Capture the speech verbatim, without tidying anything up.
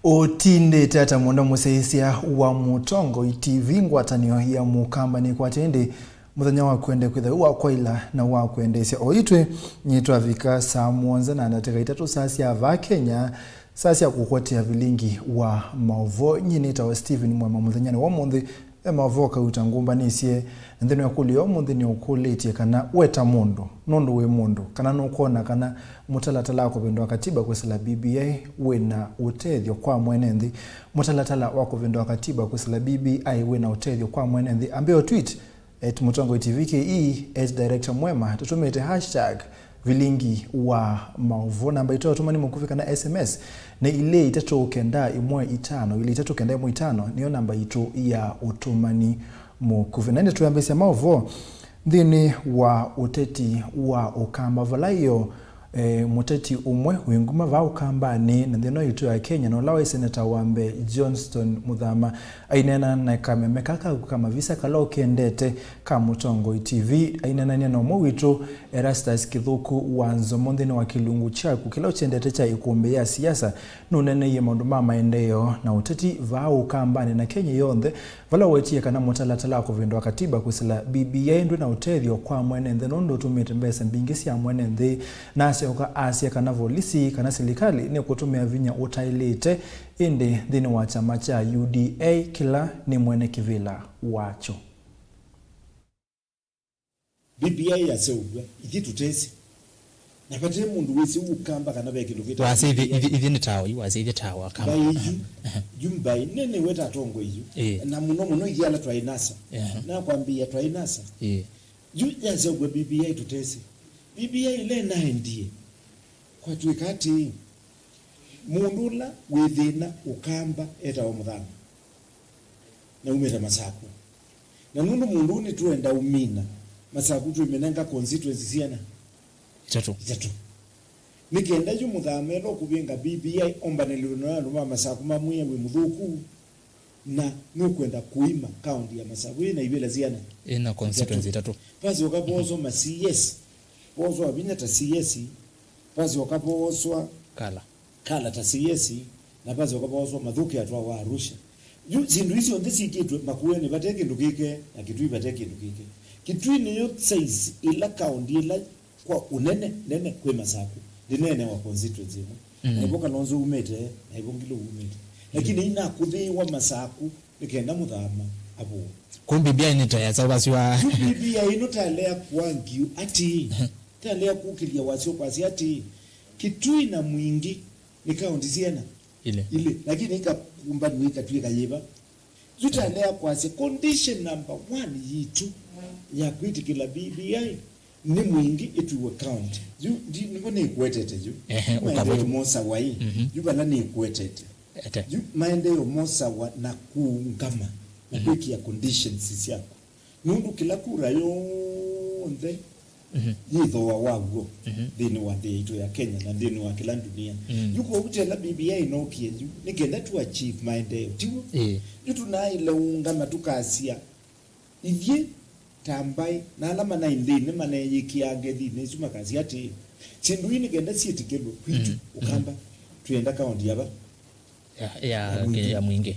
Ũtindĩte ata mũndũ mũsyaĩĩsya wa Mũtongoi T V? Ngwatanĩo ya Mũkamba nĩkwatĩe ĩndĩ mũthenya wa kwende kwĩthĩwa wĩ wa kwaĩla na wa kwendeesya. O itwĩ nĩtwavika saa mũonza na ndatĩka itatũ, saa sya vaa Kenya, saa sya kũkwatia vilingi wa maũvoo. Nyie nĩtawa Stephen Mwema. Mũthenyanĩ wa ũmũnthĩ, e maũvoo kauta ngũmbanĩsye, na nthĩnĩ wa ĩkũlyo ya ũmũnthĩ nĩũkũlĩtye kana we ta mũndũ, nũndũ wĩ mũndũ, kana nũkwona kana mũtalatala wa kũvĩndũa katiba kwĩsĩla B B I wĩ na ũtethyo kwa mwene nthĩ. Mũtalatala wa kũvĩndũa katiba kwĩsĩla B B I wĩ na ũtethyo kwa mwene nthĩ. Ambĩa ũtweet at Mũtongoi T V K E, at Director Mwema, tũtũmĩte hashtag vilingi wa maũvoo. Namba itũ ya ũtũmani mũkuvĩ kana S M S nĩ ilĩ itatũ kenda ĩmwe itano, ilĩ itatũ kenda ĩmwe itano nĩyo namba itũ ya ũtũmani mũkuvĩ. Na ĩndĩ twĩambĩĩsya maũvoo nthĩnĩ wa ũteti wa Ũkamba, vala ĩyo, e, mũteti ũmwe wĩ nguma vaa Ũkambanĩ na nthĩ ĩno yitũ ya Kenya, na ũla waĩ seneta wa mbee Johnston Muthama aineena na kameme kaka ka mavisa kala ũkendete ka Mũtongoi T V, aineenany'a na ũmwe witũ, Erastus Kĩthũku wa Nzomo, nthĩnĩ wa kĩlungu kyaku kĩla ũkyendete kya ĩkũmbĩ ya siasa. Nũneeneie maũndũ ma maendeeo na ũteti vaa Ũkambanĩ na Kenya yonthe, vala wetie kana mũtalatala wa kũvĩndũa katiba kwĩsĩla B B I ndwĩ na ũtethyo kwa mwene nthĩ nũndũ ũtũmĩte mbesa mbingĩ sya mwene nthĩ, na asyoka asya kana volisi kana silikalĩ nĩkũtũmĩa vinya ũtaĩlĩte, ĩndĩ nthĩnĩ wa kyama kya U D A kĩla nĩ mwene kĩvĩla wakyo. B B I yaseũvw'a, ithyĩ tũtesĩ. Na vate mũndũ wĩsĩ Ũkamba kana ve kĩndũ kĩta. Wasya ithyĩ, ithyĩ, ithyĩ nĩ tawa, yu wasya ithyĩ tawa Akamba. Mbaĩ yu, yu mbaĩ, nĩ, nĩwe tatongoi yu. Ĩĩ. Na mũno mũno ithyĩ ala twaĩ NASA. Ehe. Nakwambĩĩa twaĩ NASA. Ĩĩ. Yu yaseũvw'a B B I tũtesĩ. B B I ĩla ĩnaendie, kwatw'ĩka atĩĩ, mũndũ ũla wĩ thĩna Ũkamba etawa Mũthama. Naumĩte Masaku. Na nũndũ mũndũ ũũ nĩtwenda ũmina, Masaku twĩmĩnenga constituency siana? Itatũ. Itatũ. Nĩ kenda yu Mũthama ĩla ũkũvĩnga B B I ombanĩlĩlwe na andũ ma Masaku mamwĩe wĩ mũthũku, na nũkwenda kũima kaũndi ya Masaku yĩ na ivĩla siana? Ĩna constituency itatũ. Vasyoka vooswa ma C S, vooswa vinya ta C S, vasyoka vooswa kala kala ta C S, na vasyoka vooswa mathũkĩ atwawa Arusha. Yu syĩndũ ii syonthe syĩkĩtwe Makueni vate kĩndũ kĩke, na Kitui vate kĩndũ kĩke. Kitui nĩyo size ĩla kaũndi ĩla kwa ũnene nene kwĩ Masaku. Ndĩneenewa constituency ĩmwe. Mm. Na ĩvo Kalonzo umĩte, na ĩvo Ngilu umĩte. Lakini inakũthĩĩwa Masaku nĩ kenda Mũthama avũwe. Kũu B B I nĩ ta yasaũvasya. Yu B B I ĩno talea kũangiu atĩĩ, talea kũkĩlya wasyo kwasya atĩĩ, Kitui na Mwingi nĩ kaũndi syana? Ilĩ. Ilĩ, lakini ikakumbanw'a ikatw'ĩka yĩva? Yu talea kwasya condition number one yitũ ya kwĩtĩkĩla B B I nĩ Mwingi ĩtuwe county. Yu ndi, nĩvo nĩkwetete yu. Ehe, yu maendeeo ũkavota. Mosawa ĩ. Mhm. Yu vala nĩkwetete. Ete. Yu maendeeo mosawa na kũũngama na, mhm, kwĩkĩa conditions syaku. Nũndũ kĩla kura yonthe, mhm, yĩ thooa waw'o, mhm, nthĩnĩ wa nthĩ yaitũ ya Kenya na nthĩnĩ wa kĩla ndunia. Mm. Yu kwoou tela B B I ĩnookie yu nĩ kenda tu achieve maendeeo, tiw'o? Ĩĩ. Yu tũnaaĩle ũũngama tũkasya, ithyĩ ta mbaĩ, na ala manaĩ nthĩnĩ maneeyĩkĩaa ngethinĩ isu makasya atĩĩ, syĩndũ ii nĩ kenda syĩtĩkĩlwe kwitũ, mm, Ũkamba, mm, twĩenda kaũndi ya va? Ya, ya, ya Mwingi. Ya Mwingi.